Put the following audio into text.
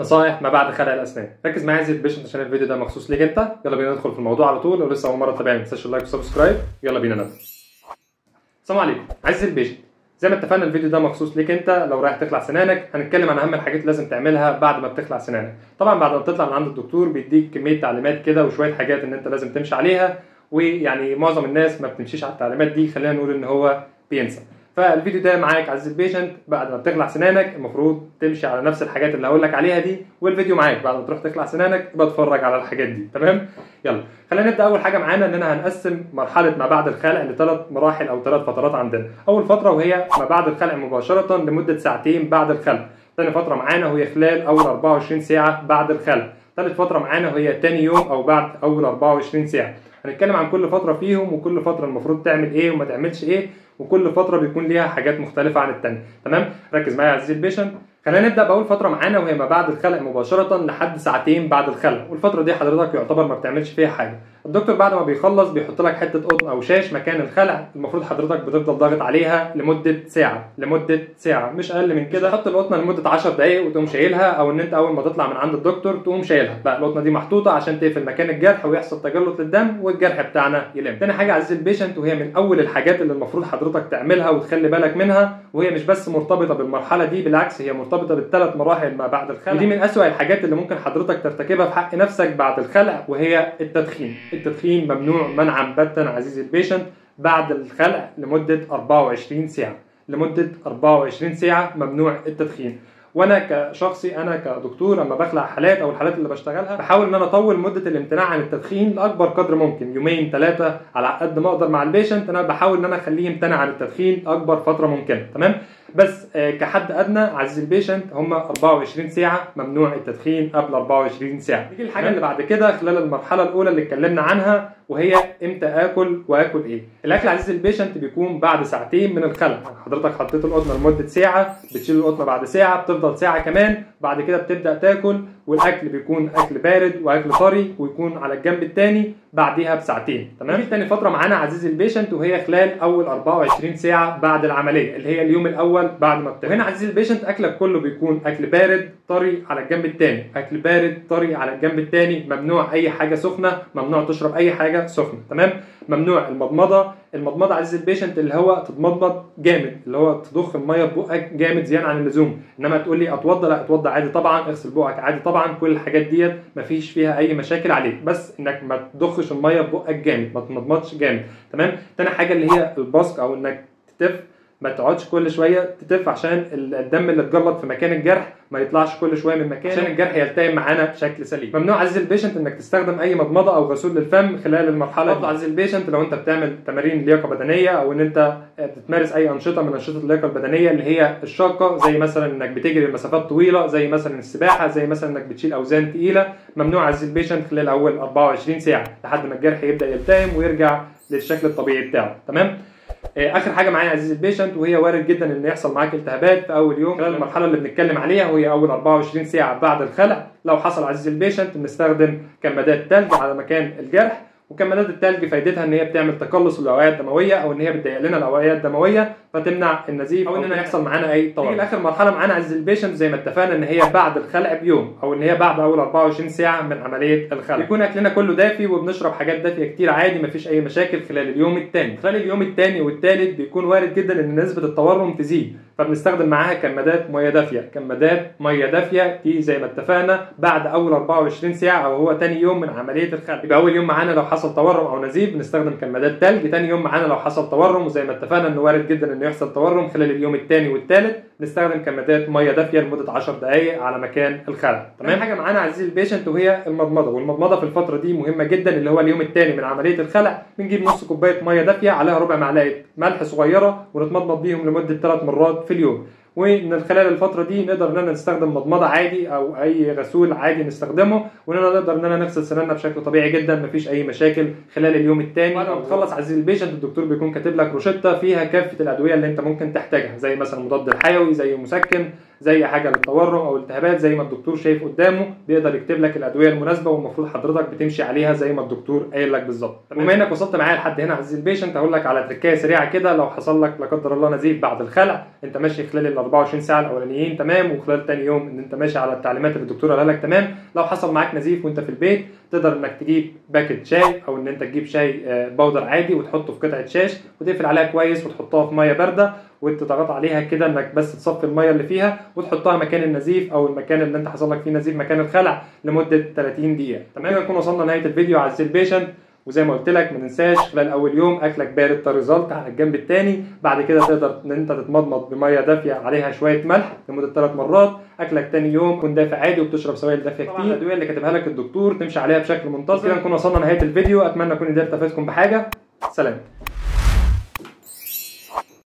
نصائح ما بعد خلع الاسنان. ركز معايا عزيزي ال patient عشان الفيديو ده مخصوص ليك انت. يلا بينا ندخل في الموضوع على طول. لو لسه اول مرة تتابعني ما تنساش ال like وال subscribe. يلا بينا نبدا. السلام عليكم عزيزي ال patient، زي ما اتفقنا الفيديو ده مخصوص ليك انت لو رايح تخلع سنانك. هنتكلم عن اهم الحاجات اللي لازم تعملها بعد ما بتخلع سنانك. طبعا بعد ما بتطلع من عند الدكتور بيديك كمية تعليمات كده وشوية حاجات ان انت لازم تمشي عليها، ويعني معظم الناس ما بتمشيش على التعليمات دي، خلينا نقول ان هو بينسى. فالفيديو ده معاك عزيزي ال patient، بعد ما بتخلع سنانك المفروض تمشي على نفس الحاجات اللي هقول لك عليها دي، والفيديو معاك بعد ما تروح تخلع سنانك يبقى اتفرج على الحاجات دي، تمام؟ يلا خلينا نبدا. اول حاجة معانا اننا هنقسم مرحلة ما بعد الخلع لثلاث مراحل او ثلاث فترات عندنا. اول فترة وهي ما بعد الخلع مباشرة لمدة ساعتين بعد الخلع. ثاني فترة معانا وهي خلال اول 24 ساعة بعد الخلع. ثالث فترة معانا وهي ثاني يوم او بعد اول 24 ساعة. هنتكلم عن كل فترة فيهم وكل فترة المفروض تعمل ايه وما تعملش ايه، وكل فترة بيكون ليها حاجات مختلفة عن الثانية، تمام؟ ركز معايا يا عزيزي ال patient. خلينا نبدا باول فترة معانا وهي ما بعد الخلع مباشرة لحد ساعتين بعد الخلع، والفترة دي حضرتك يعتبر ما بتعملش فيها حاجة. الدكتور بعد ما بيخلص بيحط لك حتة قطن او شاش مكان الخلع، المفروض حضرتك بتفضل ضاغط عليها لمدة ساعة، لمدة ساعة مش اقل من كده. تحط القطنه لمدة 10 دقائق وتقوم شايلها، او ان انت اول ما تطلع من عند الدكتور تقوم شايلها. لا، القطنه دي محطوطة عشان تقفل مكان الجرح ويحصل تجلط للدم والجرح بتاعنا يلم. تاني حاجة عزيزي ال patient، وهي من اول الحاجات اللي المفروض حضرتك تعملها وتخلي بالك منها، وهي مش بس مرتبطة بالمرحلة دي، بالعكس هي مرتبطة بالثلاث مراحل ما بعد الخلع، ودي من اسوأ الحاجات اللي ممكن حضرتك ترتكبها في حق نفسك بعد الخلع، وهي التدخين. التدخين ممنوع منعا باتا عزيزي ال patient بعد الخلع لمدة 24 ساعة، لمدة 24 ساعة ممنوع التدخين. وانا كشخصي، انا كدكتور لما بخلع حالات او الحالات اللي بشتغلها، بحاول ان انا اطول مده الامتناع عن التدخين لاكبر قدر ممكن، يومين ثلاثة على قد ما اقدر مع ال patient. انا بحاول ان انا اخليه يمتنع عن التدخين لاكبر فترة ممكنة، تمام؟ بس كحد ادنى عزيزي ال patient هم 24 ساعة ممنوع التدخين قبل 24 ساعة. نيجي الحاجة اللي بعد كده خلال المرحلة الاولى اللي اتكلمنا عنها، وهي امتى اكل واكل ايه. الاكل عزيزي ال patient بيكون بعد ساعتين من الخلع. حضرتك حطيت القطنه لمدة ساعة، بتشيل القطنه بعد ساعة، بتفضل ساعة كمان، بعد كده بتبدا تاكل، والاكل بيكون اكل بارد واكل طري، ويكون على الجنب الثاني بعديها بساعتين، تمام؟ دي تاني فترة معانا عزيزي ال patient، وهي خلال اول 24 ساعة بعد العملية اللي هي اليوم الاول بعد ما بتاكل. هنا عزيزي ال patient اكلك كله بيكون اكل بارد طري على الجنب الثاني، اكل بارد طري على الجنب الثاني، ممنوع اي حاجة سخنة، ممنوع تشرب اي حاجة سخنة، تمام؟ ممنوع المضمضة. المضمضة عزيزي ال patient اللي هو تتمضمض جامد، اللي هو تضخ المية في بقك جامد زيادة عن اللزوم. انما تقول لي اتوضى، لا اتوضى عادي طبعا، اغسل بقك عادي طبعا، كل الحاجات ديت مفيش فيها اي مشاكل عليك، بس انك ما تضخش المية في بقك جامد، ما تمضمضش جامد، تمام؟ تاني حاجة اللي هي البصق، او انك تتف، ما تقعدش كل شوية تتف عشان الدم اللي اتجلط في مكان الجرح ما يطلعش كل شوية من مكانه، عشان الجرح يلتئم معانا بشكل سليم. ممنوع عزيزي ال patient انك تستخدم اي مضمضة او غسول للفم خلال المرحلة دي. عزيزي ال patient لو انت بتعمل تمارين لياقه بدنية، او ان انت بتمارس اي انشطة من انشطة اللياقة البدنية اللي هي الشاقة، زي مثلا انك بتجري مسافات طويلة، زي مثلا السباحة، زي مثلا انك بتشيل اوزان ثقيلة، ممنوع عزيزي ال patient خلال اول 24 ساعة لحد ما الجرح يبدا يلتئم ويرجع للشكل الطبيعي بتاعه، تمام؟ اخر حاجة معايا عزيزي ال patient، وهي وارد جدا ان يحصل معاك التهابات في اول يوم خلال المرحلة اللي بنتكلم عليها، وهي اول 24 ساعة بعد الخلع. لو حصل عزيزي ال patient بنستخدم كمادات ثلج على مكان الجرح، وكمادات الثلج فايدتها ان هي بتعمل تقلص للاوعيه الدموية، او ان هي بتضيق لنا الاوعية الدموية فتمنع النزيف، او اننا يحصل معانا اي طوارئ. نيجي لاخر مرحلة معانا عزيزي ال patient، زي ما اتفقنا ان هي بعد الخلع بيوم، او ان هي بعد اول 24 ساعة من عملية الخلع. بيكون اكلنا كله دافي وبنشرب حاجات دافيه كتير عادي، مفيش اي مشاكل خلال اليوم الثاني. خلال اليوم الثاني والثالث بيكون وارد جدا ان نسبه التورم تزيد، فبنستخدم معاها كمادات مية دافيه. كمادات مية دافيه دي زي ما اتفقنا بعد اول 24 ساعة، او هو ثاني يوم من عملية الخلع. يبقى اول يوم معانا لو حصل تورم او نزيف بنستخدم كمادات ثلج، ثاني يوم معانا لو حصل تورم، وزي ما اتفقنا انه وارد جدا انه يحصل تورم خلال اليوم الثاني والثالث، نستخدم كمادات مية دافيه لمدة 10 دقائق على مكان الخلع، تمام؟ حاجة معانا عزيزي ال patient وهي المضمضة، والمضمضه في الفترة دي مهمة جدا، اللي هو اليوم الثاني من عملية الخلع. بنجيب نص كوباية مية دافيه عليها ربع معلقه ملح صغيرة، ونتمضمض بيهم لمدة 3 مرات في اليوم. ومن خلال الفترة دي نقدر اننا نستخدم مضمضة عادي او اي غسول عادي نستخدمه، واننا نقدر اننا نغسل سناننا بشكل طبيعي جدا، مفيش اي مشاكل خلال اليوم الثاني. بعد ما بتخلص عزيزي ال patient الدكتور بيكون كاتب لك روشته فيها كافة الادوية اللي انت ممكن تحتاجها، زي مثلا مضاد الحيوي، زي مسكن، زي حاجة للتورم او التهابات، زي ما الدكتور شايف قدامه بيقدر يكتب لك الادوية المناسبة، والمفروض حضرتك بتمشي عليها زي ما الدكتور قايل لك بالظبط. بما انك وصلت معايا لحد هنا عزيزي ال patient، هقول لك على تركايه سريعة كده. لو حصل لك لا قدر الله نزيف بعد الخلع، انت ماشي خلال ال 24 ساعة الاولانيين تمام، وخلال تاني يوم ان انت ماشي على التعليمات اللي الدكتور قالها لك تمام. لو حصل معاك نزيف وانت في البيت، تقدر انك تجيب باكت شاي، او ان انت تجيب شاي powder عادي وتحطه في قطعه شاش وتقفل عليها كويس وتحطها في مية باردة وتضغط عليها كده انك بس تصفي المية اللي فيها، وتحطها مكان النزيف او المكان اللي انت حصل لك فيه نزيف مكان الخلع لمدة 30 دقيقة. تمام، نكون وصلنا لنهاية الفيديو عزيزي ال patient. وزي ما قلت لك ما ننساش خلال اول يوم اكلك بارد طري زلط على الجنب الثاني، بعد كده تقدر ان انت تتمضمض بميه دافيه عليها شوية ملح لمدة 3 مرات. اكلك ثاني يوم يكون دافي عادي وبتشرب سوائل دافيه كتير. الادوية اللي كاتبها لك الدكتور تمشي عليها بشكل منتظم. كده نكون وصلنا لنهاية الفيديو، اتمنى اكون قدرت افيدكم بحاجة. سلام.